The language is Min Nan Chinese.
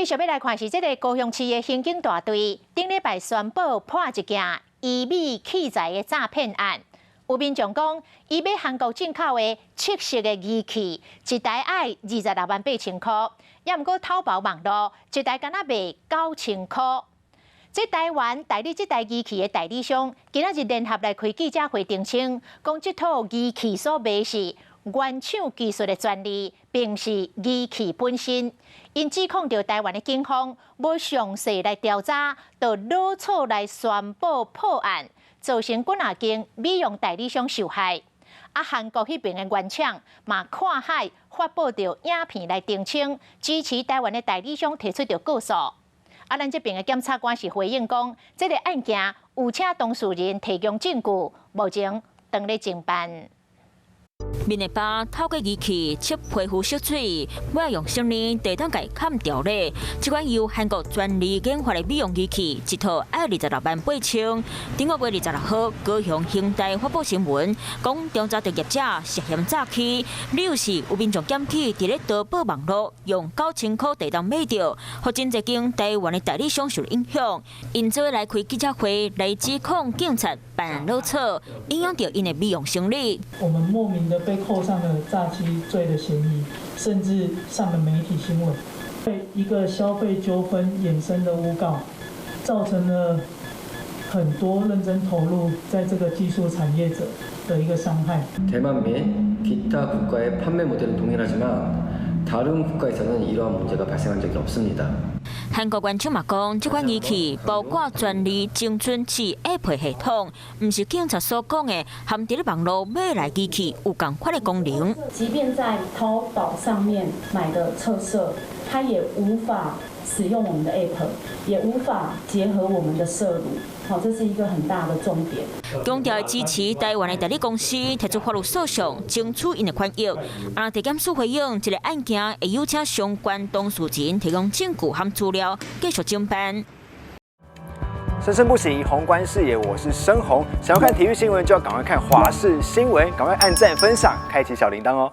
續欲來看是這个高雄市的刑警大隊，頂禮拜宣布破一件醫美器材的詐騙案。有民眾講，伊買韓國進口的測色的儀器，一台愛26萬8千箍，也毋過淘寶網路一台干焦賣9千箍。這台灣代理這台儀器的代理商，今仔日聯合來開記者會澄清，講這套儀器所賣是原廠技術的專利，並毋是儀器本身。𪜶指控著台灣的警方無詳細來調查，就囉嗦來宣布破案，造成幾若間美容代理商受害。啊，韓國彼爿的原廠嘛看海發布著影片來澄清，支持台灣的代理商提出著告訴。啊，咱這爿的檢察官是回應講，這个案件有請當事人提供證據，目前正咧偵辦。面的疤透過儀器測皮膚色水，欲用啥物地當共砍掉咧。這款由韓國專利研發的美容儀器，一套愛26萬8千。頂個月26號，高雄刑大發布新聞，講調查著業者涉嫌詐欺，理由是有民眾檢舉佇咧淘寶網路用9千箍地單買著，予真濟間台灣的代理商受影響，𪜶做伙來開記者會來指控警察辦案囉嗦，影響著𪜶的美容生意。我們莫名的被扣上了詐欺罪的嫌疑，甚至上了媒體新聞，被一個消費糾紛衍生的誣告，造成了很多認真投入在這個技術產業者的一個傷害。 대만 및 기타 국가의 판매 모델은 동일하지만 다른 국가에서는 이러한 문제가 발생한 적이 없습니다. 韓國原廠嘛講，這款儀器包括專利精準及 App 系統，毋是警察所講的含佇咧網路買來機器有仝款的功能。即便在淘寶上面買的測色，它也無法使用我們的 App，也無法結合我們的色乳。好，這是一個很大的重點。強調支持台灣的代理公司提出法律訴訟，爭取𪜶的權益。啊，地檢署回應，這个案件會邀請相關當事人提供證據和資料，繼續偵辦。生生不息，宏觀視野，我是申宏。想要看體育新聞，就要趕快看華視新聞，趕快按讚、分享，開啟小鈴鐺哦。